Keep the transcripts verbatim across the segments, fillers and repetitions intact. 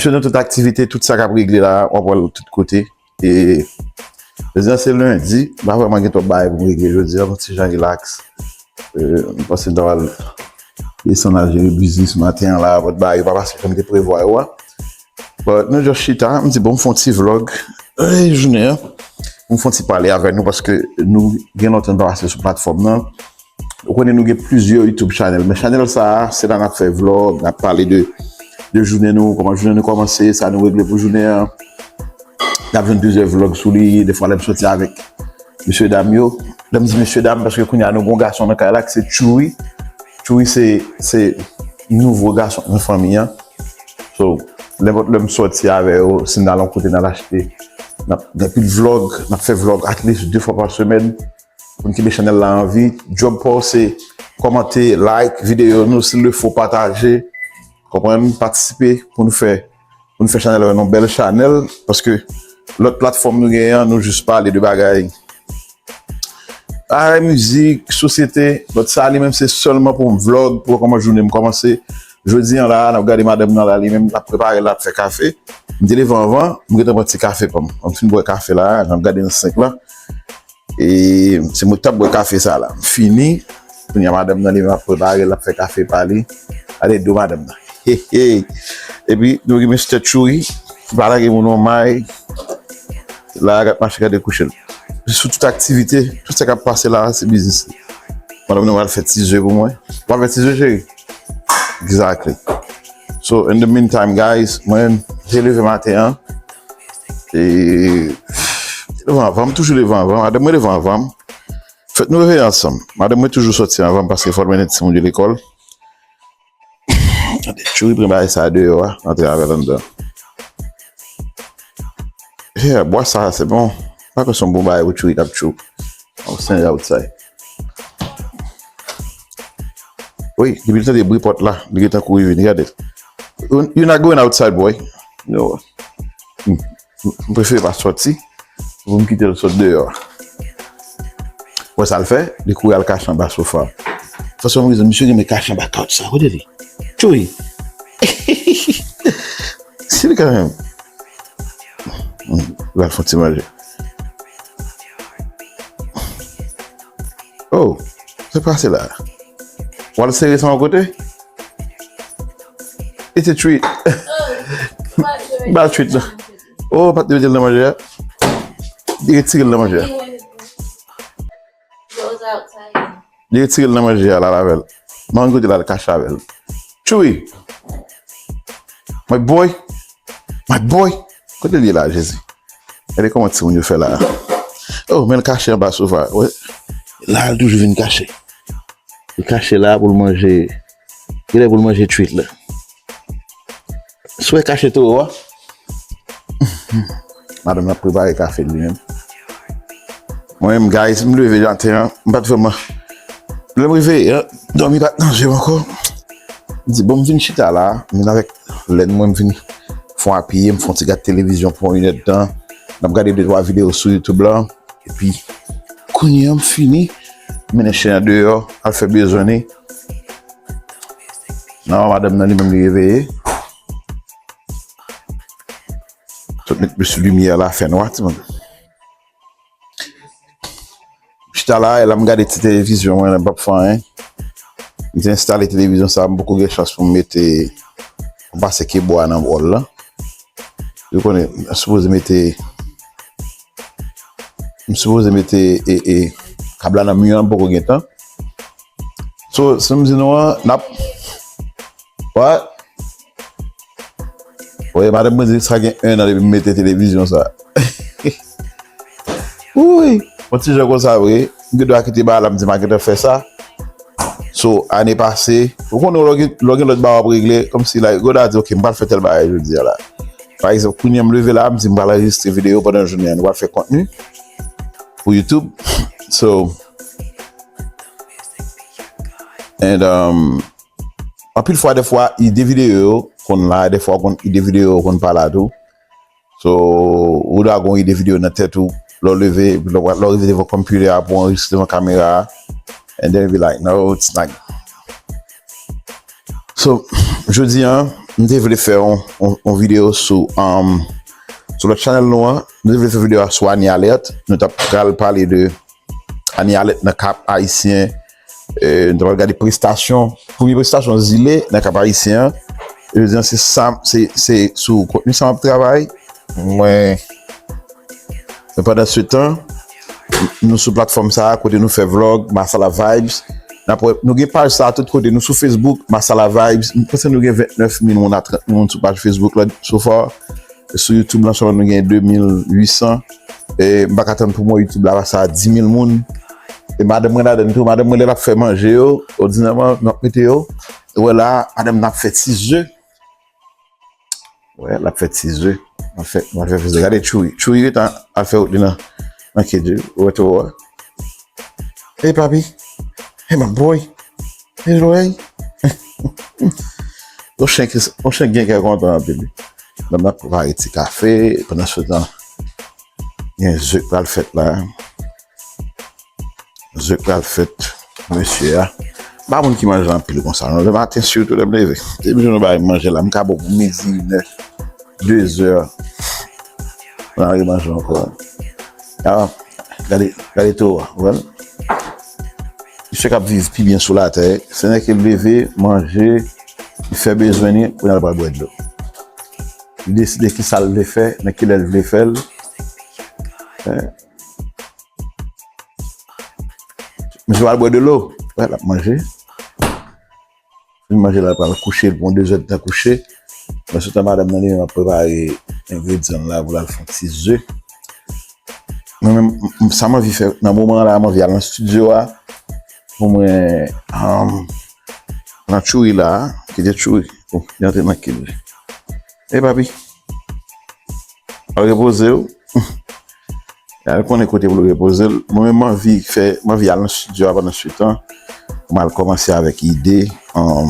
Misye nan tout aktivite, tout sa k ap regle la, w ap wè l tout kote. E jodi a se lendi, m pa vrèman gen twòp bagay pou m regle jodi a, m yon ti jan rilaks. E, m panse m ta pral desann al jere biznis maten an la, but bagay yo pa pase jan m te prevwa yo a. But nou just chita, m di bon, m fè yon ti vlog, e, jounen an. M fè yon ti pale avè nou paske nou gen lontan n pa pase sou platfòm nan. Ou konnen nou gen plizyè YouTube channel, men channel sa a, se la n ap fè vlog, n ap pale de, de jounen nou, kòman jounen nou kòmanse, sa nou regle pou jounen an. N ap jwenn plizyè vlog sou li, defwa lè m soti avèk mesye dam yo. Lè m di mesye dam, paske kounye a nou gen yon gason nan kay la ki se Tchouri. Tchouri se, se nouvo gason nan fanmi an. So, nenpòt lè m soti avè yo, si n al yon kote n al achte, n ap gen pil vlog, n ap fè vlog at least de fwa pa semèn. Pou n kenbe chanèl la an vi. Djòb pa w se kòmante, like videyo nou, s'il le faut pataje, konprann, patisipe pou n fè, pou n fè chanèl la yon bèl chanèl, paske lòt platfòm nou genyen an, nou jis pale de bagay, bagay mizik, sosyete, but sa li menm se sèlman pou m vlog, pou wè kòman jounen m kòmanse. Jodi an la, n ap gade madanm nan la, li menm l ap prepare, l ap fè kafe. M te leve anvan, m gentan pran ti kafe pa m. M fin bwè kafe la, n ap gade nan senk la. E se mwen k t ap bwè kafe sa la. M fini. Kounye a madanm nan li menm ap prepare, l ap fè kafe pa li. Gade do madanm nan. Hey, hey. Epi nou gen mesye Tchouri ki pa lage moun yon may. La, gad mache, gade kouche l. Sou tout aktivite, tout sa k ap pase la, se biznis li. Madanm nan pral fè ti ze pou mwen. W ap fè ti ze, cheri? Exactly. So, in the meantime, guys, mwen, te leve maten an. E, leve anvan m, toujou leve anvan. Madanm mwen leve anvan m. Fèt nou leve ansanm. Madanm mwen toujou soti anvan m paske fò l mennen timoun yo lekòl. Tchouri pran bagay sa deyò a, antre avè l anndan. Yeah, bwa sa, se bon. Pa kwè se yon bon bagay pou Tchouri t ap tchou. On send outside. Wi, depi l tande bri pòt la, li gentan kouri vini, gade. You, you not going outside, boy. No. Hmm. M prefere pa soti pou m kite l sot deyò a. Wè sa l fè? Li kouri al kache anba sofa. For some reason, misye renmen kache anba kawòt sa. Kote li? Tchouri! Si li kanmenm. Hmm, l al fè yon ti manje. Oh, sa k pase la? W al sere sa yon kote? It's a treat. Ba treat la. Oh, pa t mete l nan manje a. Li retire l nan manje a. Li retire l nan manje a, l al avè l. M pa konn kote l al kache avè l. Tchouri! My boy! My boy! Kote l ye la, Jezi? Gade kòman timoun yo fè la. Oh, men l kache anba sofa. Wè. La, l toujou vin kache. Li kache la pou l manje. Genlè pou l manje treat la. Si w wè kache towo a. Madanm nan ap prepare kafe li menm. Mwen menm, guys, m leve maten an, m pa t vrèman. Lè m rive, dòmi pa t nan je m ankò. M di, bon, m vin chita la, m vin avèk lèn mwen, m vin fè yon apiye, m fè yon ti gad televizyon pou yon inèdtan. N ap gade de twa videyo sou YouTube la. Epi, kounye a m fini, m mennen chen an deyò, al fè bezwen li. Non, madanm nan li menm li reveye. Sot met plis limyè la, fè nwa, timoun. Chita la, e la m gade ti televizyon mwen, m p ap fè anyen. M te enstale televizyon sa, m poko gen chans pou m mete, m pase ke bwa nan wòl la. Yo konnen, m sipoze mete, m sipoze mete, e, e, kab la nan mi an, m poko gen tan. So, sa m di nou an, n ap, what? Wi, madanm mwen di sa gen enn an depi m mete televizyon sa. Wi, yon ti jan konsa vre. M gen dwa kite bagay la, m di m a gentan fè sa. So, ane pase, ou konnen lè w gen, lè w gen lòt bagay w ap regle, kòmsi, like, God a di, ok, m pral fè tèl bagay jodi a la. Pa egzanp, kounye a m leve la, m di m pral anrejistre videyo pandan jounen an, nou pral fè kontni pou YouTube. So, and, um, anpil fwa, defwa, ide videyo yo konn la, defwa, konn ide videyo yo konn pa la tou. So, ou dwe gon ide videyo nan tèt ou, lè w leve, epi lè w, lè w rive devan computer a pou anrejistre devan kamera a, and then you be like, no, it's not. So, jodi a, m te vle fè yon, yon, yon videyo sou, um, sou lòt chanèl nou an. Nou te vle fè videyo a sou Anie Alerte. Nou t ap pral pale de Anie Alerte nan Kap Ayisyen. E, nou t ap gade prestasyon, premye prestasyon Zile nan Kap Ayisyen an. E, jodi a, se sa, se, se sou kontni sa m ap travay. Mwen, men pandan se tan, nou sou platfòm sa a, kote nou fè vlòg, Masala Vibes. N ap wè, nou gen paj sa a tout kote. Nou sou Facebook, Masala Vibes. M panse nou gen vennèf mil moun a trant mil moun sou paj Facebook la, so far. Sou YouTube lan sèlman nou gen de mil uit san. E m pa ka tann pou m wè YouTube la pase a dis mil moun. E madanm mwen ladann tou. Madanm mwen lè l ap fè manje yo, òdinèman, nou ap mete yo. Ou wè la, madanm nan ap fè ti ze. Wè, l ap fè ti ze. L ap fè, l ap fè ti ze. Gade Tchouri. Tchouri ret an, al fè wout li nan, nan kedri. Ou wè tou, wè. Hey, papi. Hey, my boy. Hey, Roy. Yon chen ki, yon chen gen kè kontan anpil. Madanm nan prepare ti kafe, pandan se tan, gen ze k pral fèt la. Ze k pral fèt, mesye a. M pa moun ki manje anpil konsa, non. Lè maten, sitou lè m leve. Depi m jwenn yon bagay manje la, m ka bon pou midi, inè, dezè. Mwen al remanje ankò. Ah, gade, gade towo a, ou wè l? Misye k ap viv pi byen sou latè. Se nèg ki leve, manje, li fè bezwen li, kounye a l pral bwè dlo. Li deside ki sa l vle fè, nan ki lè l vle fè l. Eh. Misye pral bwè dlo. Wè, l ap manje. Fin manje la, pral kouche, l pran de zèdtan kouche. Pandan se tan, madanm nan li menm ap prepare engredyan l la pou l al fè yon ti ze. Mwen menm, m- m- sa m anvi fè nan moman an la, m anvi al nan estidyo a pou mwen, um, nan Tchouri la, kite Tchouri. Oh, li antre nan kel. Hey, papi. Al repoze w. Al konnen kote pou l repoze l. Mwen menm, m anvi fè, m anvi al nan estidyo a pandan se tan. M al kòmanse avèk ide, um,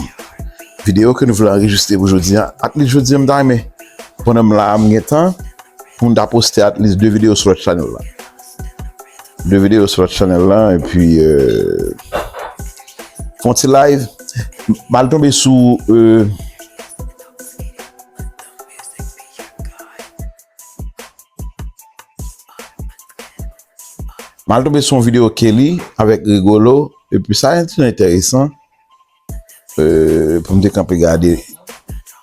videyo ke nou vle anrejistre pou jodi a. At least jodi a, m ta renmen, pandan m la a, m gen tan, pou m ta poste at least de videyo sou lòt chanèl la. De videyo sou lòt chanèl la, epi, euh, fè yon ti live. M al tonbe sou, euh, M al tonbe sou yon videyo Kelly avèk Rigolo, epi sa te enteresan, euh, pou m te kanpe gade,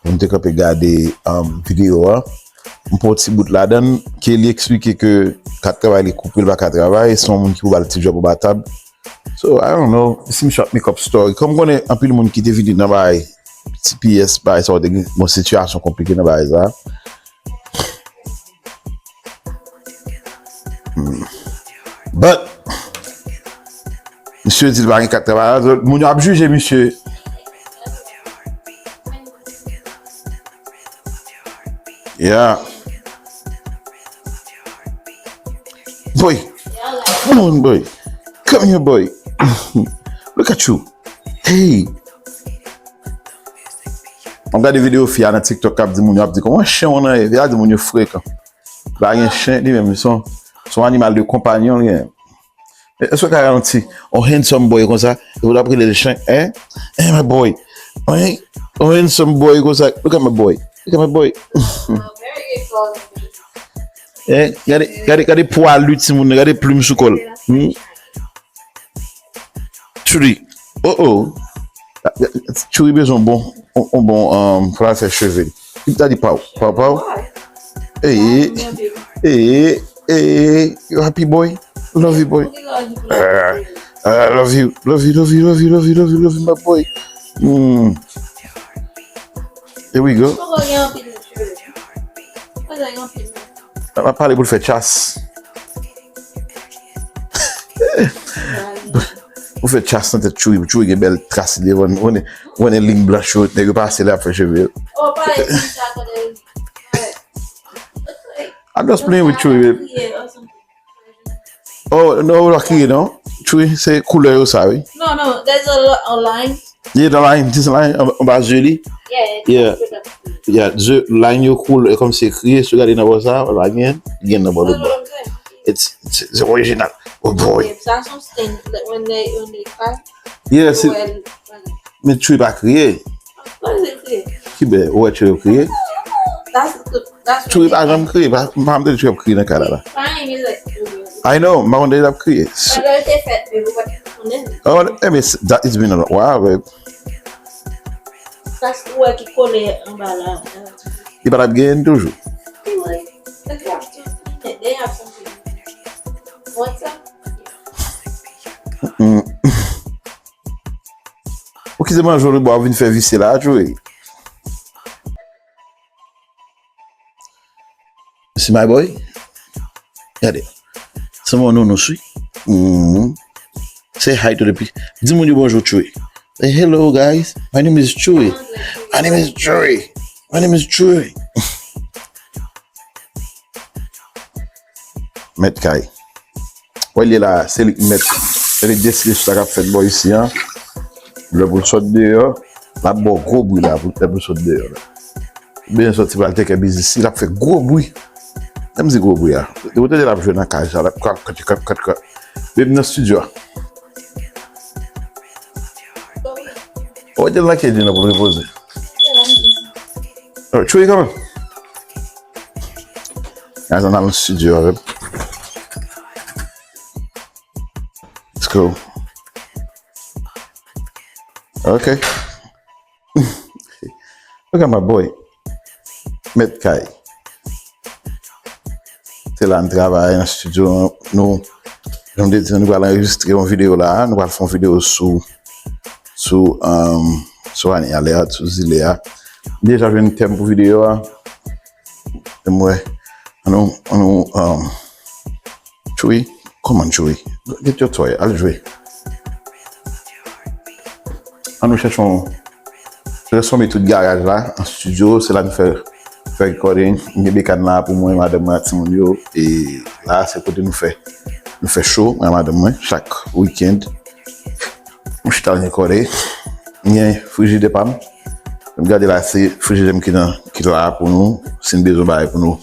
pou m te kanpe gade, um, videyo a. M pran yon ti bout ladan l, Kelly eksplike ke kat travay li koupe, l pa ka travay, se yon moun ki pou ba l ti djòb anba tab. So, I don't know, si misye ap make up story. Kòm m konnen anpil moun ki te vini nan bagay, T P S, bagay sa, yo te gen, bon, sitiyasyon konplike nan bagay sa. Hmm. But, misye di l pa gen kat travay la, moun yo ap jije misye. Yeah. Boy. Come on, boy. Come here, boy. Look at you. Hey. M ap gade videyo fi a nan TikTok k ap di moun yo, ap di kòman chen w nan ye. Fi a di moun yo frekan. Pa gen chen, li menm, se yon, se yon animal de konpanyon li ye. Èske w ka wè yon ti, yon handsome boy konsa, epi w ap rele l chen, hein? Hein, my boy? Hein? Yon handsome boy konsa, look at my boy. Look at my boy. Eh, gade, gade, gade pwa li, timoun nan, gade plim sou kò l. Hmm? Tchouri. Oh, oh. Tchouri bezwen yon bon, yon, yon bon, um, pou l al fè cheve li. Li ta di paw, paw, paw. Hey, hey, hey, you happy boy? Love you, boy. Uh, uh, love you, love you, love you, love you, love you, love you, love you, my boy. Mm. Here we go. M ap pale pou l fè chas. Ou fè chas nan tèt Tchouri, Tchouri gen bèl tras li devan. Ou konnen, ou konnen liy blanch yo, nèg yo pase la ap fè cheve yo. Oh, pa ekri sa, konnen. I'm just playing with Tchouri, babe. Oh, no, ou pa kriye, non? Tchouri, se koulè yo sa, wi. No, no, there's a, lo- a line. Yeah, the line, this line, anba zye li. Yeah, yeah. Yeah, zye, line yo koulè, kòmsi ekri, si w gade nan bò sa, la gen, gen nan bò lòt bò. It's, it's, it's original. Oh boy. Yeah, sa se yon stain, like, when they, when they cry. Yeah, se, men Tchouri pa kriye. Of course they kriye. Ki bè, ou wè Tchouy ap kriye? Tchouy pa janm kriye, pa, m pa tande Tchouy ap kriye nan kay la la. I know, m pa konn deja ap kriye. Oh, eh, but that, it's been a while, babe. Sa ou wè ki kole anba la. Li pa t ap genyen toujou. What's up? Mm. Ou kite manje w bò, ou vin fè visye la, Tchouy. See my boy? Gade. Se mon nounou, wi. Mm. Say hi to the people. Di moun yo bonjou, Tchouy. Say hello, guys. My name is Tchouy. My name is Tchouy. My name is Tchouy. Mèt kay. Wè l ye la, se li k mèt. Se li k deside sou sa k ap fèt bò isi an. Lè pou l sot deyò, l ap ba w gwo bri la pou, lè pou l sot deyò la. Ou bezwen soti pral teke biznis li, l ap fè gwo bri. Lè m di gwo bri a, ou tande l ap jwe nan kay sa, l ap kat, kat, kat, kat, kat. Menm nan estidyo a. Ou te nan kay li nan pou l repoze. Oh, Tchouy kanmenm. Guys, ann al nan estidyo avè m. Let's go. Ok. Ok, my boy. Mèt kay. Se la n travay nan estidyo nou. Jan m te di nou, nou pral anrejistre yon videyo la. Nou pral fè yon videyo sou, sou, um, sou ane alèt, sou zile a. M deja jwenn tèm pou videyo a. Fè m wè. Ann nou, ann nou, um, Tchouy. Come on, Tchouy. Get your toy. Al jwe. Ann nou chèche yon, transfòme tout garaj la an estidyo. Se la nou fè, fè recording. M gen bekàn la pou mwen, madanm mwen ak timoun yo. E la, se kote nou fè, nou fè show, mwen ak madanm mwen, chak weekend. M chita, m rekòde. M gen frijidè pa m. M gade la, se frijidè m ki nan, ki la pou nou. Si n bezwen bagay pou nou,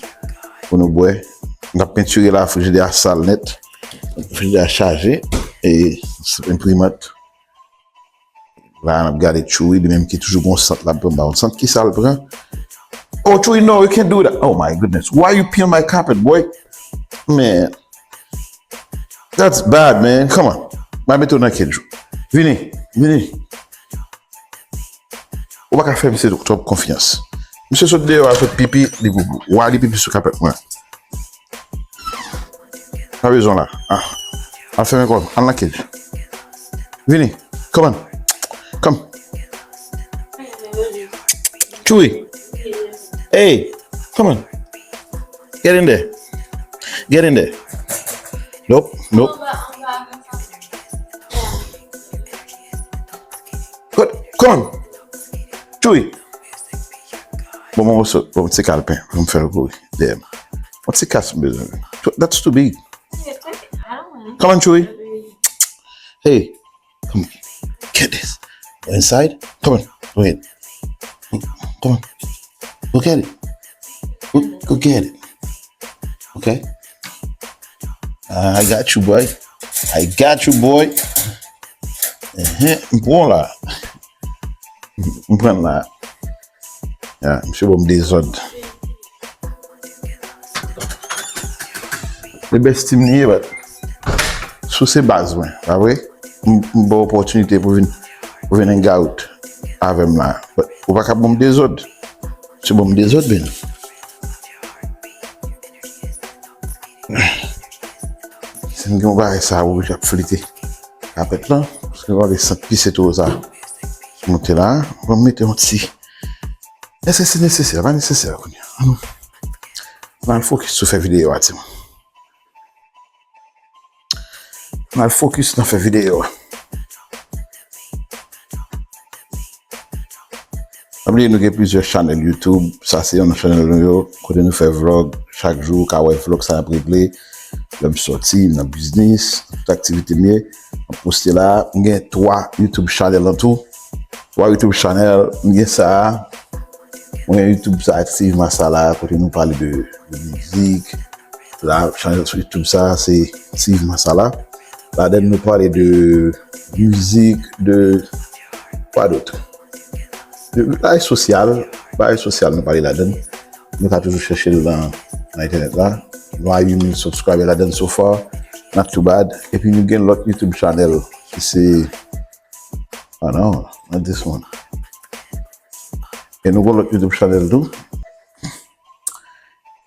pou nou bwè. M ap pentire la, frijidè a sal nèt. Frijidè a chaje. E enprimant. La, n ap gade Tchouy, li menm ki toujou gon sant la, m pa konn sant ki sa l pran. Oh, Tchouy, no, you can't do that. Oh my goodness. Why you pee on my carpet, boy? Man. That's bad, man. Come on. M a mete w nan kèj ou. Vini, vini. Ou pa ka fè misye twòp konfyans. Misye sot deyò a, sot pipi, li pou, wa li pipi sou kapèt mwen. Pa bezwen la. Ah. Al fèmen kò w. Al nan kèj. Vini. Come on. Come. Tchouy. Hey. Come on. Get in there. Get in there. Nope. Nope. Come on. Tchouy. Bon, bon, bon, bon, ti kalpen. Bon, m fè l kouri dèyè m. Bon, ti kas m bezwen. That's too big. Come on, Tchouy. Hey, come on. Get this. Go inside. Come on. Go ahead. Come on. Go get it. Go, go get it. Okay? I got you, boy. I got you, boy. Uh-huh. M pran la. M pran la. Ya, misye ban m dezòd. Se bèstim li ye, but sou se baz mwen, pa vre? M, m ba w opòtinite pou vin, pou vin hang out avè m la. But ou pa ka ban m dezòd. Se ban m dezòd, men. Si m gen yon bagay sa, ou ap flite kapèt lan, paske m pa vle sant pise towo sa. Monte la, ban m mete yon ti. Èske se nesesè? Pa nesesè kounye a. Ann nou, ann al fokis sou fè videyo a, timoun. Ann al fokis nan fè videyo a. Pa bliye, nou gen plizyè chanèl YouTube. Sa se youn nan chanèl nou yo, kote nou fè vlog chak jou. Ou ka wè vlog sa ap regle. Lè m sòti, m nan biznis, tout aktivite m ye. M ap poste la. M gen twa YouTube chanèl an tou. Twa YouTube chanèl, m gen sa a. Mwen, YouTube sa ak Steve Massala, kote nou pale de, de mizik. La, chanèl sou YouTube sa, se Steve Massala. Ladan l nou pale de mizik, de, kwa dòt? Bagay sosyal, bagay sosyal nou pale ladan. Nou ka toujou chèche l nan, nan entènèt la. Nou a uit mil subscriber ladan so far, not too bad. Epi nou gen lòt YouTube channel ki se, oh no, not this one. E nou gen lòt YouTube channel tou.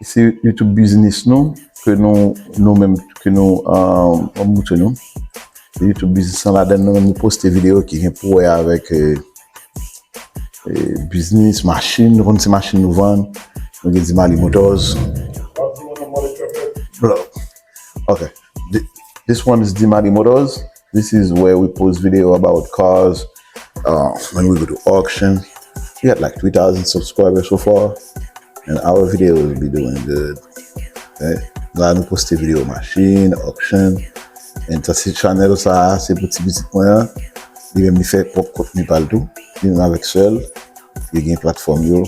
Se YouTube business nou, ke nou, nou menm, ke nou, euh, an moutre nou. Se YouTube business lan ladan nou menm nou poste videyo ki gen pou wè avèk, euh, euh, business, machin, nou konn se machin nou vann, nou gen Dimali Motors. Bro. Okay. Th- This one is Dimali Motors. This is where we post video about cars. Uh, when we go to auction, we got like three thousand subscribers so far, and our videos be doing good. Eh, la nou poste video machin, auction, and sa se channel sa, se pou ti pitit mwen an. Li menm li fè pwòp kontni pa l tou. Li menm avèk sè l, li gen platfòm yo.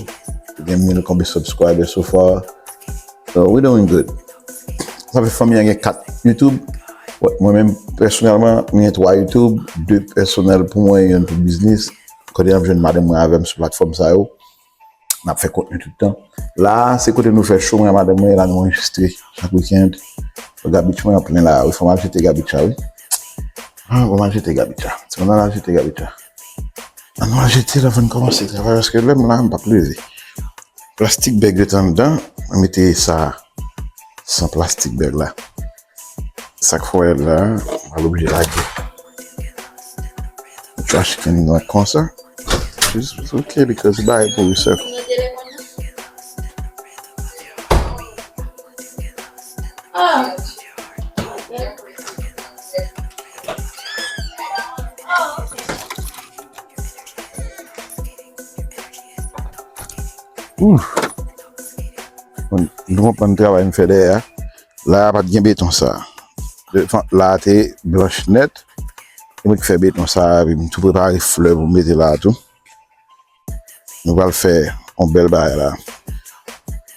Li gen mil konbyen subscribers so far. So we doing good. Sa fè fanmi an gen kat YouTube. Mwen menm pèsonèlman, mwen gen twa YouTube, de pèsonèl pou mwen, youn pou biznis. Kote n ap jwenn madanm mwen avè m sou platfòm sa yo. N ap fè kontni tout tan. La, se kote nou fè show mwen ak madanm mwen, la nou anrejistre chak weekend. Garbage mwen an plen la, wi, fò m al jete garbage la, wi. Ah, fò m al jete garbage la. Ti mwen al jete garbage la. Ann al jete l avan n kòmanse travay, paske lè m la, m p ap leve. Plastik bag yo t anndan, mwen mete sa san plastik bag la. Sa k fè w wè la, m pral oblije lage trash can nan konsa. It's, it's okay because bagay pou recycle. Ouf. Bon, nou konprann travay m fè dèyè a. La a pa t gen beton sa. Devan, la a te blanch nèt. E mwen ki fè beton sa a, epi m tou prepare flè pou m mete la a tou. Nou pral fè yon bèl bagay la.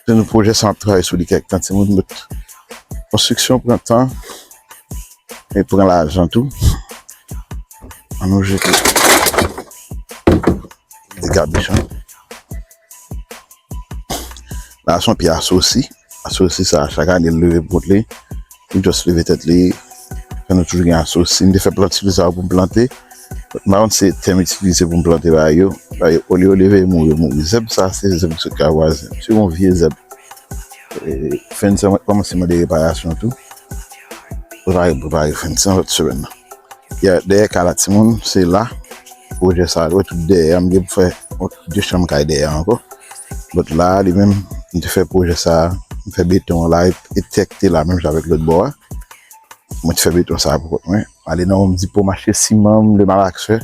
Se nou pwojè sa m ap travay sou li kèk tan, timoun, but konstriksyon pran tan e pran lajan tou. Ann nou jete de garbage an. La se yon pye asosi. Asosi sa, chak ane, l leve pou kont li. Li just leve tèt li. Fè nou toujou gen asosi. M te fè plant sou sa pou m plante. M pa konn se tè m itilize pou m plante bagay yo. Bagay yo, olye yo leve, yo mouri, yo mouri. Zèb sa, se zèb ki sot kay vwazen. Se yon vye zèb. E, fen de semèn, mwen kòmanse mande reparasyon tou. Prepare, prepare fen de semèn, lòt semèn nan. Yeah, dèyè kay la timoun, se la. Pwojè sa, wè tout dèyè a, m gen pou fè yon de chanm kay dèyè a ankò. But la, li menm, m te fè pwojè sa, m fè beton an la, e, e tè k te la, menm jan avèk lòt bò a. Mwen te fè beton sa pou kont mwen. Ale nan yon dipo, m achte siman, m le malaksè.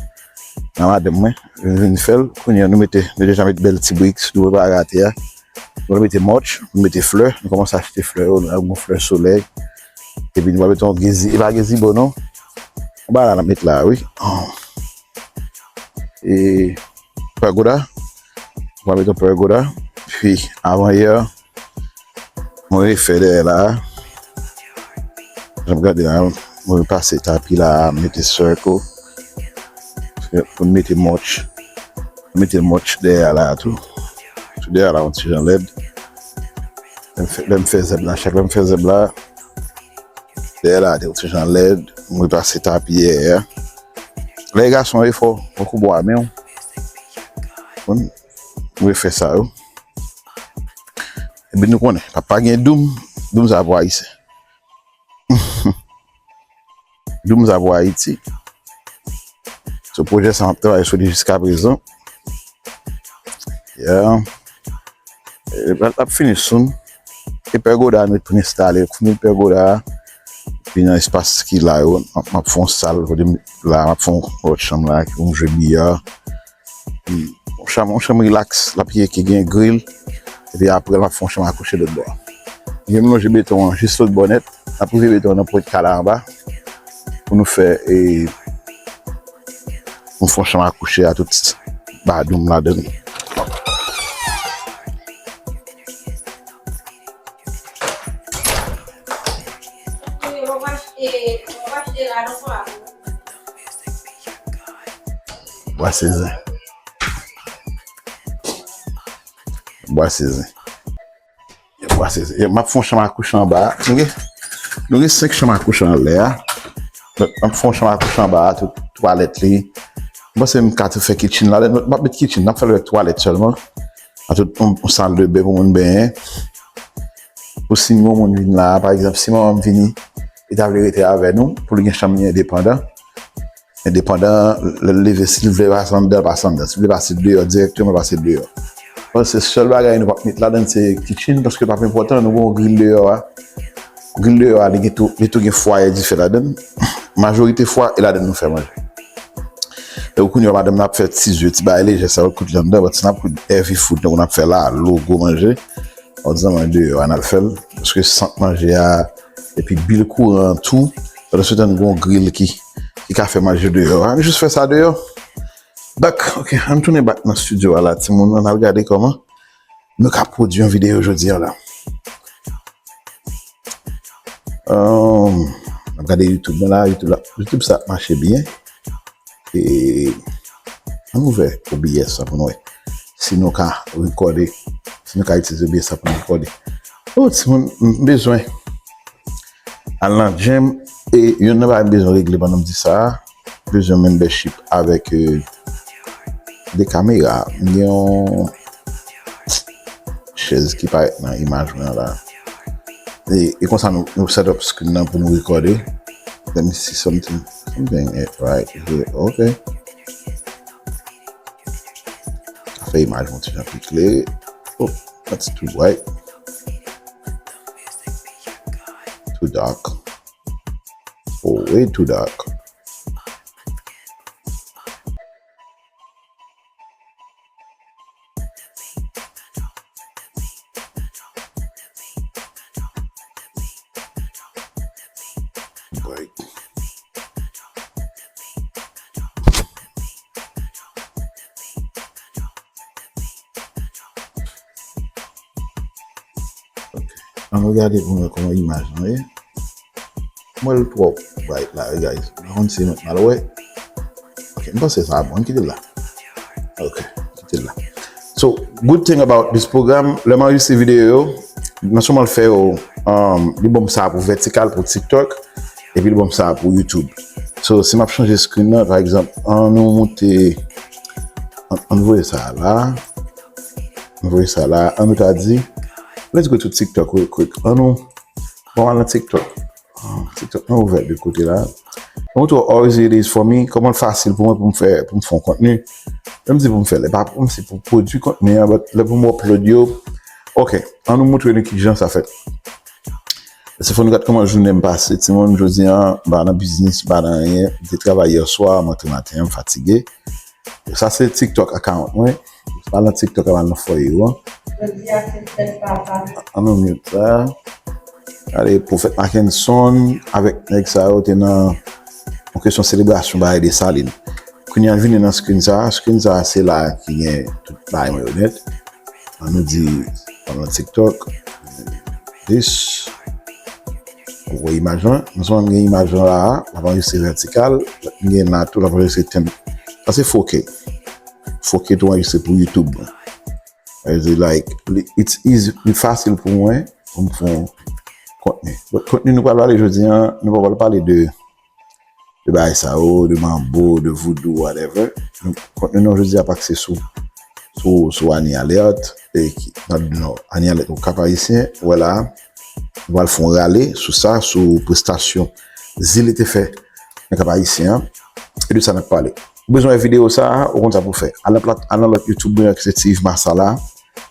Nan madanm mwen, vin, vin fè l. Kounye a, nou mete, nou deja met bèl ti brik, nou prepare atè a. Nou mete mòtch, nou mete flè, nou kòmanse achte flè yo, nou gon flè solèy. Epi nou va mete yon gezi, e pa gezi bon non. Anba la, n ap met la, wi. Oh. E pergola. Nou va mete yon pergola. Pi, avan yè, mwen refè dèyè la. Jan m gade la, mwen repase tapi la, mete circle. Pou m mete mòtch. Mete mòtch dèyè la tou. Sou dèyè la, yon ti jan lèd. Lè m fè, lè m fè zèb la, chak lè m fè zèb la, dèyè la, te yon ti jan lèd. M repase tapi dèyè a. Lè gason e fò, fò kou bwa men w. Bon, m refè sa yo. Epi nou konnen, pa, pa gen doum, doum sa pou ayisyen. Doum sa pou Ayiti. Se pwojè sa m ap travay sou li jiska prezan. Yeah. E, l ap, l ap fini soon. E pergola nou pou enstale, fini pergola. Pi nan espas ki la yo, m ap, m ap fè yon sal kote m, la, m ap fè yon lòt chanm la, pou m jwe biya. Yon chanm, yon chanm rilaks, l ap ye ki gen gril. Epi apre, l ap fè yon chanm akouche lòt bò a. Gen m lonje beton an jis lòt bò nèt. N ap rive beton an nan pwent kay la anba. Pou nou fè, e, pou nou fè yon chanm akouche a tout badoum ladan l. Bwa sezon. Pral sezi. Pral sezi. M ap fè yon chanm a kouch anba. Nou gen, nou gen senk chanm a kouch anlè a. M ap fè yon chanm a kouch anba a, tout twalèt li. M panse m ka tou fè kitchen la. M ap met kitchen, n ap fè l avèk twalèt sèlman. A tout yon, yon sal de ben pou moun benyen. Pou si yon moun vin la, pa egzanp, si manman m vini, li ta vle rete avè nou, pou li gen chanm li endepandan. Endepandan, lè l leve, si l vle pase anndan, l pase anndan. Si l vle pase deyò, dirèkteman l pase deyò. Bon, se sèl bagay nou p ap met ladann, se kitchen, paske l p ap enpòtan, nou gen yon gril deyò a. Gril deyò a, li gen tou, li tou gen fwaye dife ladann. Majorite fwa, e ladann nou fè manje. E ou kounye a, madanm nan ap fè ti zye, ti bagay lejè sa yo, kout li anndan, but si n ap kout heavy food, tankou n ap fè lalo, gwo manje, òdinèman deyò a n al fè l, paske sant manje a, epi bil kouran an tou, pandan se tan n gen yon gril ki, ki ka fè manje deyò a, n jis fè sa deyò. Dak, ok, ann tounen back nan studio a la, timoun, ann al gade kòman nou ka pwodui yon videyo jodi a la. Um, n ap gade YouTube mwen la, YouTube la, YouTube sa ap mache byen. E ann ouvè O B S la pou n wè si nou ka rekòde, si nou ka itilize O B S la pou n rekòde. Oh, timoun, m bezwen al nan gym, e youn nan bagay m bezwen regle pandan m di sa a, bezwen membership avèk, euh, de kamera. M gen yon chèz ki parèt nan imaj mwen an la. E, e konsa nou, nou set up screen nan pou nou rekòde. Let me see something. Something ain't right here. Ok. Sa fè imaj mwen ti jan pi klere. Oh, that's too bright. Too dark. Oh, way too dark. Right. Ok. Ann gade pou nou wè kòman imaj lan ye. M wè l twò bright la, guys. M pa konn si mwen mal wè. Ok, m panse sa bon, kite l la. Ok, kite l la. So, good thing about this program, lè m anrejistre videyo yo, non sèlman l fè yo, um, li ban m sa pou vètikal, pou TikTok, epi li ban m sa pou YouTube. So, si m ap chanje screen nan, pa egzanp, ann nou moute, ann, ann voye sa la, ann voye sa la, ann nou ta di, let's go to TikTok real quick. Ann nou, bon, ann nan TikTok. Ah, TikTok mwen ouvè de kote la. Mwen montre w how easy it is for me, kòman l fasil pou mwen pou m fè, pou m fè yon kontni. Lè m di pou m fè l, e pa pou m, se pou pwodui kontni an, but lè pou m upload yo. Ok, ann nou montre nou kijan sa fèt. Se fò nou gad kòman jounen m pase. Timoun, jodi a, m pa nan biznis, m pa nan anyen. M te travay yè swa, m antre maten an, m fatige. Sa se TikTok account mwen. Se pa nan TikTok a, pa nan fòye yo an. Jodi a se fèt papa. Ann nou mute sa. Gade, Pwofèt Mackenson avèk nèg sa yo te nan yon kesyon selebrasyon bagay Desalin. Kounye a vini nan screen sa. Screen sa se la ki gen tout bagay mwen yo nèt. Ann nou di, ann nan TikTok. This. Ou wè imaj lan? Non sèlman m gen imaj lan la a, l ap anrejistre vètikal, m gen la tou, l ap anrejistre tèm. Sa se four K. Four K tou anrejistre pou YouTube mwen. Sa vle di, like, li, it's easy, li fasil pou mwen, pou m fè yon kontni. But kontni nou pral pale jodi a, nou pa pral pale de de bagay sa yo, de manbo, de voodoo, whatever. Kontni nou jodi a ap akse sou, sou, sou Anie Alerte, e ki, nan, nan Anie Alerte, Kap Ayisyen, wè la, nou pral fè yon rale sou sa, sou prestasyon Zili te fè nan Kap Ayisyen an, e de sa n ap pale. Ou bezwen wè videyo sa a, ou konn sa pou w fè. Al nan plat, al nan lòt YouTube mwen an ki se T Yves Massala.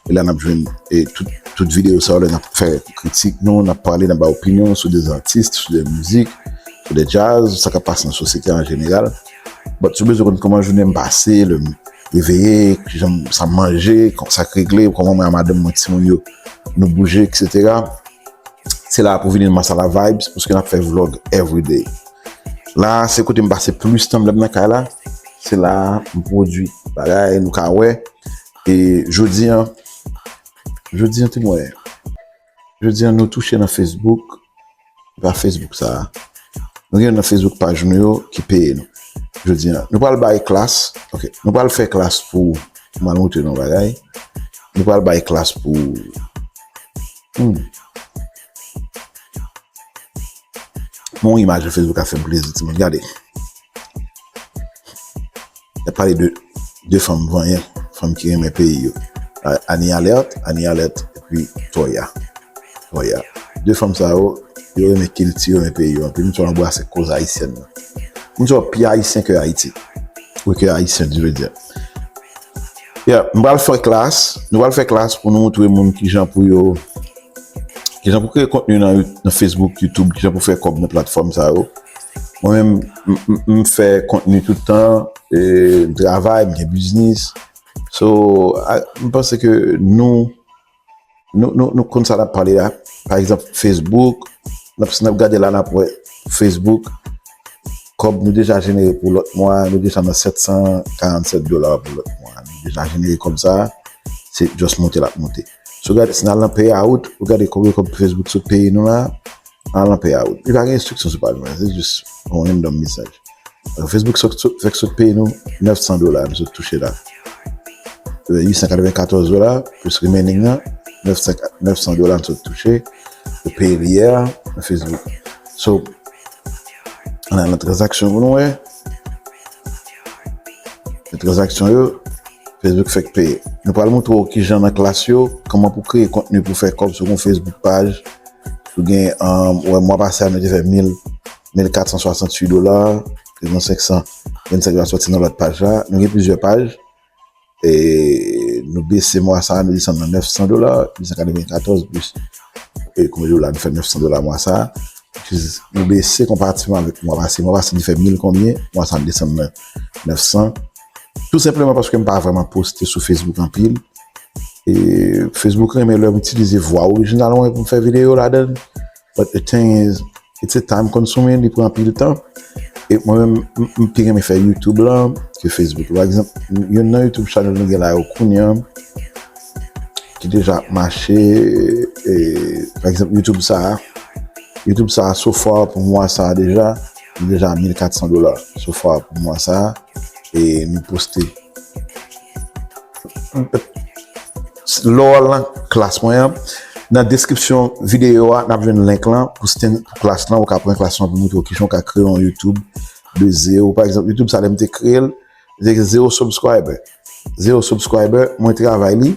E la n ap jwenn, e tout, tout videyo sa yo, lè n ap fè kritik nou, n ap pale, n ap bay opinyon sou de atis, sou de mizik, sou de djaz, sa k ap pase nan sosyete an jeneral. But si w bezwen konn kòman jounen m pase, lè m reveye, kijan m, sa m manje, kò-, sa k regle, kòman mwen ak madanm mwen, timoun yo, nou bouje, etsetera. Se la pou vini nan Massala Vibes, paske n ap fè vlog everyday. La, se kote m pase plis tan m lè m nan kay la. Se la m pwodui bagay, nou ka wè. E jodi a, jodi a, timoun, jodi a, nou touche nan Facebook. E pa Facebook sa a. Nou gen nan Facebook paj nou yo ki peye nou. Jodi a, nou pral bay klas. Ok, nou pral fè klas pou, pou m al montre nou bagay. Nou pral bay klas pou hmm. Bon, imaj Facebook a fè m plezi, timoun. Gade. N ap pale de de fanm vanyan, fanm ki renmen peyi yo. A- Annie Alerte, Annie Alerte, epi Toya. Toya. De fanm sa yo, yo renmen kilti, yo renmen peyi yo. Anpil moun sou anbrase koz ayisyèn nan. Moun sou pi ayisyen ke Ayiti. Ou ke ayisyen, je veux dire. Yeah, m pral fè klas, nou pral fè klas pou nou montre moun kijan pou yo kijan pou kreye kontni nan, nan Facebook, YouTube, kijan pou fè kòb nan platfòm sa yo. Mwen menm, m- m- m fè kontni tout tan, e, m travay, m gen biznis. So, a- m panse ke nou, nou, nou, nou konn sa n ap pale la. Pa egzanp, Facebook, n ap, si n ap gade la, n ap wè Facebook, kòb nou deja jenere pou lòt mwa, nou deja nan sèt san karannsèt dola pou lòt mwa. Nou deja jenere kòb sa, se just monte l ap monte. Si w gade, si n al nan payout, ou gade konbyen kòb Facebook sot peye nou la, n al nan payout. Li pa gen enstriksyon sou paj mwen, se jis yon random mesaj. Donk, Facebook sot, sot, fèk sot peye nou nèf san dola, nou sot touche la. Euh, uit san katrevenkatòz dola, plis remaining nan, nèf san, nèf san dola nou sot touche. Yo peye l yè, nan Facebook. So, ann al nan tranzaksyon pou nou wè. Nan tranzaksyon yo, Facebook fèk peye. Nou pral montre w kijan nan klas yo, kòman pou kreye kontni pou fè kòb sou yon Facebook paj. Ou gen, um, wè, mwa pase a, nou te fè mil, mil kat san swasanntuit dola, te gen senk san vennsenk dola sòti nan lòt paj la. Nou gen plizyè paj. E nou bese mwa sa a, nou desann nan nèf san dola, uit san katrevenkatòz plis, e konbyen dola, nou fè nèf san dola mwa sa a. Which is, nou bese konparativman avèk mwa pase. Mwa pase, nou fè mil konbyen, mwa sa a, nou desann nan nèf san. Tou senpleman paske m pa vrèman poste sou Facebook anpil. E Facebook renmen lè m itilize vwa orijinal mwen pou m fè videyo ladan l. But the thing is, it's a time consuming, li pran anpil tan. E mwen menm, m- m pi renmen fè YouTube la ke Facebook. Pa egzanp, youn nan YouTube channel nou gen la yo kounye a, ki deja ap mache, e, pa egzanp, YouTube sa a, YouTube sa a, so far pou mwa sa a deja, li deja mil kat san dola. So far pou mwa sa a, e nou poste lè w al nan klas mwen an, nan deskripsyon videyo a, n ap jwenn link lan pou stand pou klas lan, ou ka pran klas lan pou montre w kijan w ka kreye yon YouTube de zewo. Pa egzanp, YouTube sa lè m te kreye l, li te gen zewo subscriber. Zewo subscriber, mwen travay li.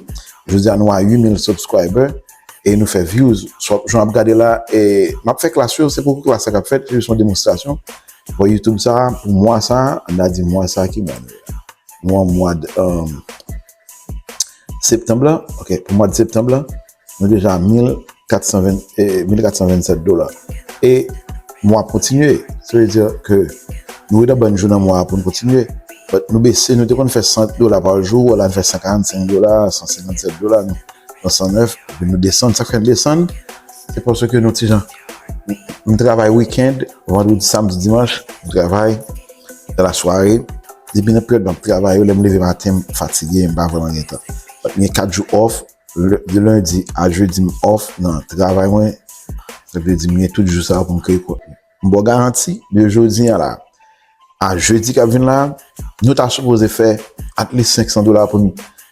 Jodi a nou a uit mil subscriber e nou fè views. So, jan w ap gade la, e m ap fè klas yo, se poko klas sa k ap fèt, se jis yon demonstrasyon. Bon, YouTube sa, pou mwa sa, n a di mwa sa ki mwa nou ye la. Nou an mwa de, um, septanm la, ok, pou mwa de septanm la, nou deja mil kat san ven, eh, mil kat san vennsèt dola. E mwa kontinye, sa vle di ke nou rete bann jou nan mwa a pou nou kontinye. But nou bese, nou te konn fè san dola pa jou, wè la nou fè san karannsenk dola, san senkannsèt dola, nou, nou san nèf, epi nou desann. Sa k fè n desann, se paske nou ti jan, m travay weekend, vandredi, samdi, dimanch, m travay, nan lasware, depi nan peryòd m ap travay yo, lè m leve maten, m fatige, m pa vrèman gen tan. But m gen kat jou off, le- de lendi a jedi m off nan travay mwen. Sa vle di m gen tout jou sa yo pou m kreye kontni. M ba w garanti, de jodi a la a jedi k ap vin la, nou ta sipoze fè at least senk san dola pou n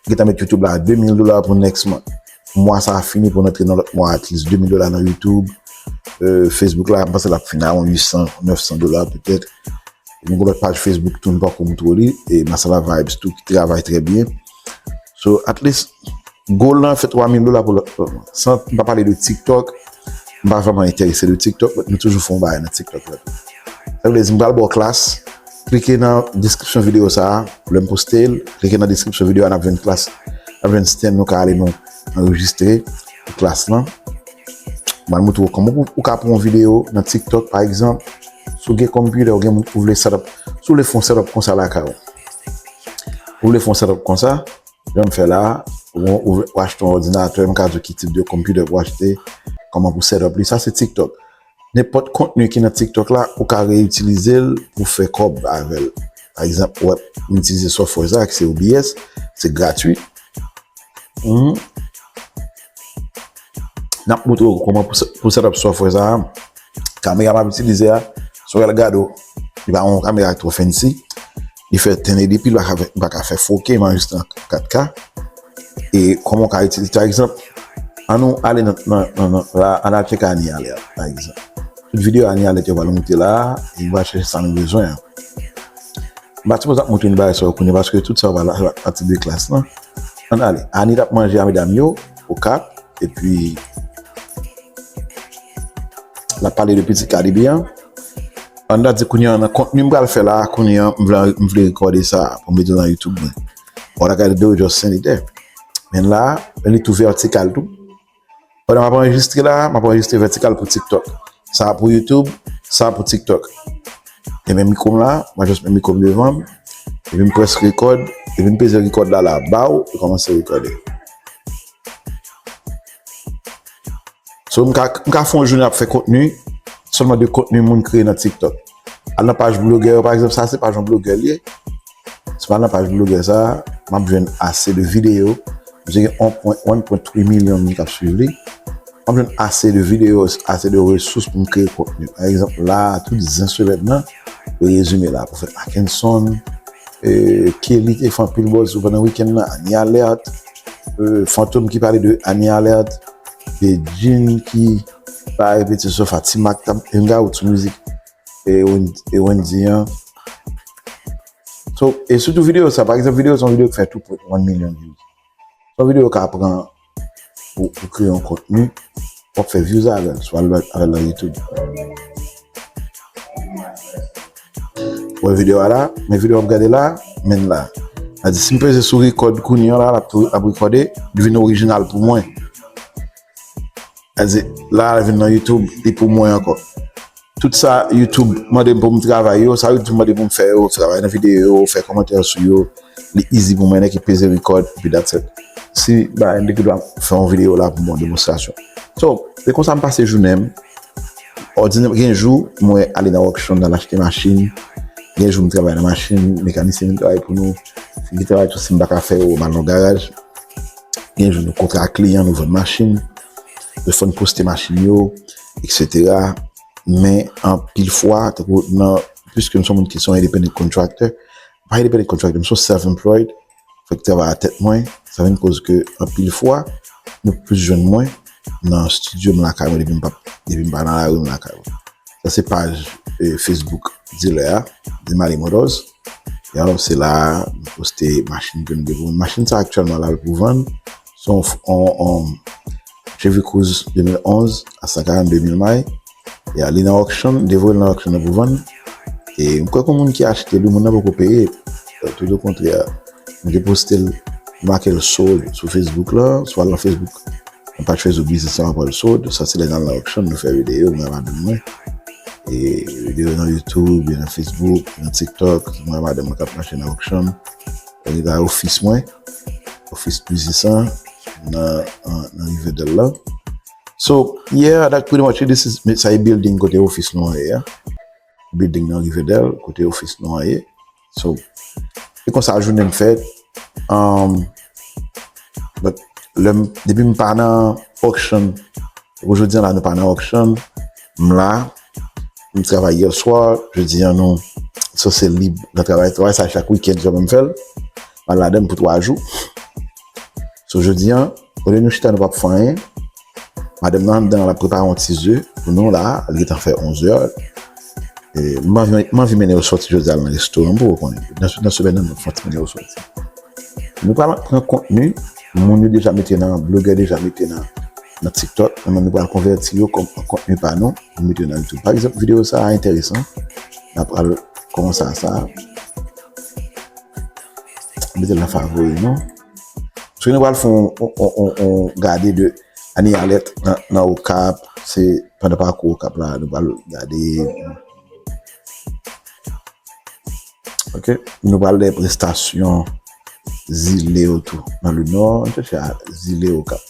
gentan met YouTube la a de mil dola pou next month. Mwa sa a fini pou n antre nan lòt mwa, at least de mil dola nan YouTube. Euh, Facebook la, m panse l ap fin a yon uit san, nèf san dola petèt. Nou gen lòt paj Facebook tou, nou pako montre w li, e Masala Vibes tou ki travay trè byen. So, at least, goal lan fè twa mil dola pou lòt. San m pa pale de TikTok, m pa vrèman enterese de TikTok, but nou toujou fè yon bagay nan TikTok la tou. Sa vle di, m pral ba w klas, klike nan deskripsyon videyo sa a, lè m poste l, klike nan deskripsyon videyo a, n ap jwenn klas, n ap jwenn stand nou ka ale nou anrejistre pou klas lan. M pral montre w kòman ou, ou ka pran yon videyo nan TikTok, pa egzanp, si w gen computer, ou gen moun ou vle set up, si w vle fè yon set up konsa lakay ou. Ou vle fè yon set up konsa, jan m fè la, ou, ou, ou achte yon òdinatè, m ka di w ki tip de computer pou w achte, kòman pou set up li, sa se TikTok. Nenpòt kontni ki nan TikTok la, ou ka reyitilize l pou fè kòb avè l. Pa egzanp, ou wè, m itilize software sa, ki se O B S, se gratwi. Mhm. N ap montre w kòman pou, pou set up software sa a. Kamera m ap itilize a, si w al gade w, li pa yon kamera twò fancy. Li fè ten eighty p, li pa ka fè, li pa ka fè four K, m anrejistre an kat K. E kòman w ka itilize, pa egzanp, ann nou ale nan, nan, nan, nan la, ann al tcheke Anie Alerte, pa egzanp. Tout videyo Anie Alerte yo pral moute la, e nou va chèche sa nou bezwen an. M pa t sipoze ap montre nou bagay sa yo kounye a, paske tout sa yo pa la, pa pati de klas lan. Ann ale. Anie t ap manje a medam yo, Okap, epi l ap pale de Pitit Karibe an. Ann ta di kounye a nan kontni m pral fè la, kounye a m vle, m vle rekòde sa pou m mete nan YouTube mwen. Ou ta gade de just send it there. Men la, li tou vètikal tou. Pandan m ap anrejistre la, m ap anrejistre vètikal pou TikTok. Sa pou YouTube, sa pou TikTok. E men mikwo m la, m a just met mikwo m devan m, epi m près rekòd, epi m peze rekòd la, la, baw, e kòmanse rekòde. So, m ka, m ka fè yon jounen ap fè kontni, sèlman de kontni moun kreye nan TikTok. Al nan paj blogè yo, pa egzanp, sa se paj yon blogè li ye. Si m al nan paj blogè sa, m ap jwenn ase de videyo. Misye gen one point three milyon moun k ap swiv li. M ap jwenn ase de videyo, ase de resous pou m kreye kontni. Pa egzanp, la, tout zen semèn nan, yo rezime la. Pwofèt Mackenson, e, Kelly te fè anpil buzz sou pandan wikenn nan, Anie Alerte, e, Fantom ki pale de Anie Alerte, Bedjine ki pa repete sou Fatima k t ap hangout sou mizik e Wen-, e Wendy an. So, e sitou videyo sa, pa egzanp, videyo sa, yon videyo ki fè two point one million views. Yon videyo ka pran pou, pou kreye yon kontni, w ap fè views avè l, swa avè l nan YouTube. Wè videyo a la, men videyo w ap gade la, men la. A di, si m peze sou rekòd kounye a la, l ap tou, ap rekòde, li vin orijinal pou mwen. Sa di, la, l vin nan YouTube, li pou mwen ankò. Tout sa YouTube mande m pou m travay yo, sa YouTube mande pou m fè yo, travay nan videyo yo, fè kòmantè sou yo, li easy pou mwen, nèk ki peze rekòd, epi that's it. Si bagay m te gen dwa fè yon videyo la pou m yon demonstrasyon. So, se konsa m pase jounen m. Òdinè, gen jou, mwen ale nan auction, al achte machin. Gen jou, m travay nan machin, mekanisyen vin travay pou nou. Ki travay tou, si m pa ka fè yo, m al nan garaj. Gen jou nou kontra kliyan, nou vann machin, nou fè n poste machin yo, et cetera. Men anpil fwa, tankou nan, piske m se yon moun ki se yon independent contractor, pa independent contractor, m se yon self-employed, fèk travay a tèt mwen, sa vin koz ke anpil fwa, nou plis jwenn mwen nan estidyo m lakay mwen depi m pa, depi m pa nan lari m lakay mwen. Sa se paj, eh, Facebook dilè a, Demali Motors. E alò, se la a, nou poste machin ke nou gen pou vann. Machin sa aktyèlman la pou vann. Se yon, yon, yon Chevy Cruze de mil onz a san karannde mil may. Ya, li nan auction, devoye l nan auction nan pou vann. E m kwè gen moun ki achte li, moun nan poko peye. Tout o kontrè, mwen te poste l, make l sold sou Facebook la, sou al nan Facebook. Mwen pa t fè sou biznis lan, mwen pran l sold. Sa se lè n al nan auction, nou fè videyo, mwen ak madanm mwen. E videyo nan YouTube, nan Facebook, nan TikTok, mwen ak madanm mwen k ap mache nan auction. E li la ofis mwen, ofis biznis lan, nan, nan, nan Riverdale la. So, yeah, that pretty much it. This is, sa e building kote ofis nou an ye a. Building nan Riverdale, kote ofis nou an ye. So, e konsa jounen m fèt. Um, but, lè m, depi m pa nan auction, pou jodi an la, nou pa nan auction, m la, m travay yè swa, jodi an nou sanse lib nan travay, travay sa chak wikenn, jan m fè l, m al ladan l pou twa jou. So, jodi an, olye nou chita, nou p ap fè anyen, madanm nan anndan, l ap prepare yon ti ze pou nou la, li gentan fè onz è. E, m anvi, m anvi mennen yo sòti jodi a nan restoran, pou yo konnen. Nan, nan semèn nan, m ap fè yon ti mennen yo sòti. Nou pral pran kontni, moun yo deja mete nan, blogè deja mete nan, nan TikTok, men nou pral konvèti yo kòm kontni pa nou, nou mete yo nan YouTube. Pa egzanp, videyo sa a enteresan, n ap pral kòmanse a sa. Mete l nan favori nou. So, nou pral fè yon, yon, yon, yon, yon gade de Anie Alerte nan, nan Okap, se pandan pakou Okap la, nou pral gade. Ok, nou pral de prestasyon zile yo tou nan le nò. Ann chèche a zile Okap.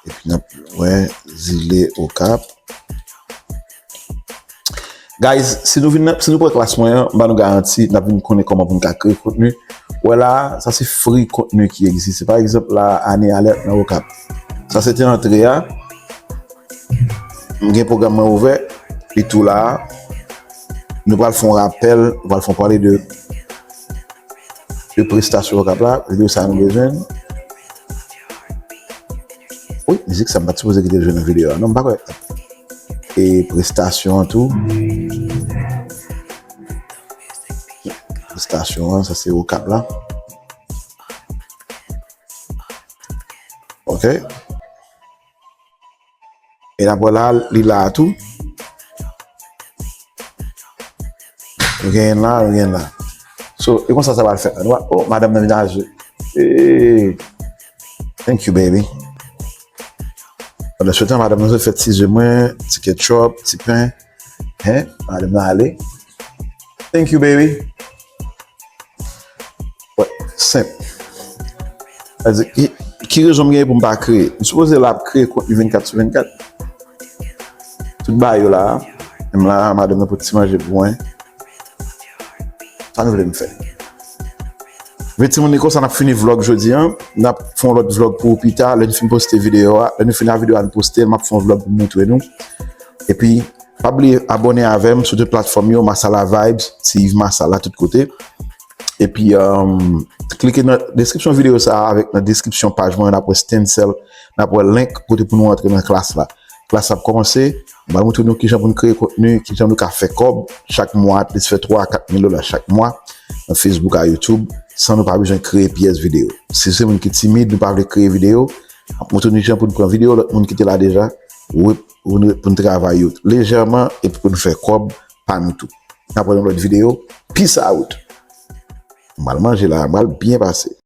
Epi n ap wè zile Okap. Guys, si nou vin nan, si nou pran klas mwen an, m ba nou garanti, n ap vin konnen kòman pou n ka kreye kontni. Wè la, sa se free kontni ki egziste. Pa egzanp, la, Anie Alerte nan Okap. Sa se te antre a. M gen pwogram mwen ouvè, li tou la. Nou pral fè yon rapèl, nou pral fè yon pale de, de prestasyon Okap la, videyo sa nou bezwen. Mizik sa m pa t sipoze kite l jwe nan videyo a non, m pa kwè. E prestasyon an tou. Prestasyon an, sa se okap la. Ok. E n ap wè la, li la a tou. Nou genyen la, nou genyen la. So, e konsa sa pral fèt la. Nou wè, oh, madanm nan vin aje. Hey. Thank you, baby. Pandan se tan, madanm nan fè ti zye mwen, ti ketchup, ti pen. Hein? Madanm nan ale. Thank you, baby. Wè, senp. Sa di, ki, ki rezon m genyen pou m pa kreye? M sipoze la ap kreye kontni vennkat sou vennkat. Tout bagay yo la, menm la, madanm nan pote ti manje pou mwen. Sa nou vle m fè? Vle timoun, li konsa n ap fini vlog jodi a. N ap fè yon lòt vlog pou ou pita. Lè n fin poste videyo a, lè nou fin a videyo a, n poste l, m ap fè yon vlog pou m montre nou. Epi, pa bliye abòne avè m sou tout platfòm yo, Masala Vibes, se Yves Masala tout kote. Epi, um, klike nan deskripsyon videyo sa a avèk nan deskripsyon paj mwen, n ap wè stencil, n ap wè link kote pou nou antre nan klas la. Klas la ap kòmanse, m pral montre nou kijan pou nou kreye kontni, kijan nou ka fè kòb chak mwa, at least fè twa a kat mil dola chak mwa nan Facebook a YouTube, san nou pa bezwen kreye pyès videyo. Si se moun ki timid, nou pa vle kreye videyo, m ap montre nou kijan pou nou pran videyo lòt moun ki te la deja, pou, pou nou, pou nou travay yo lejèman epi pou nou fè kòb pa nou tou. N ap wè nan lòt videyo. Peace out. M pral manje la, m pral byen pase.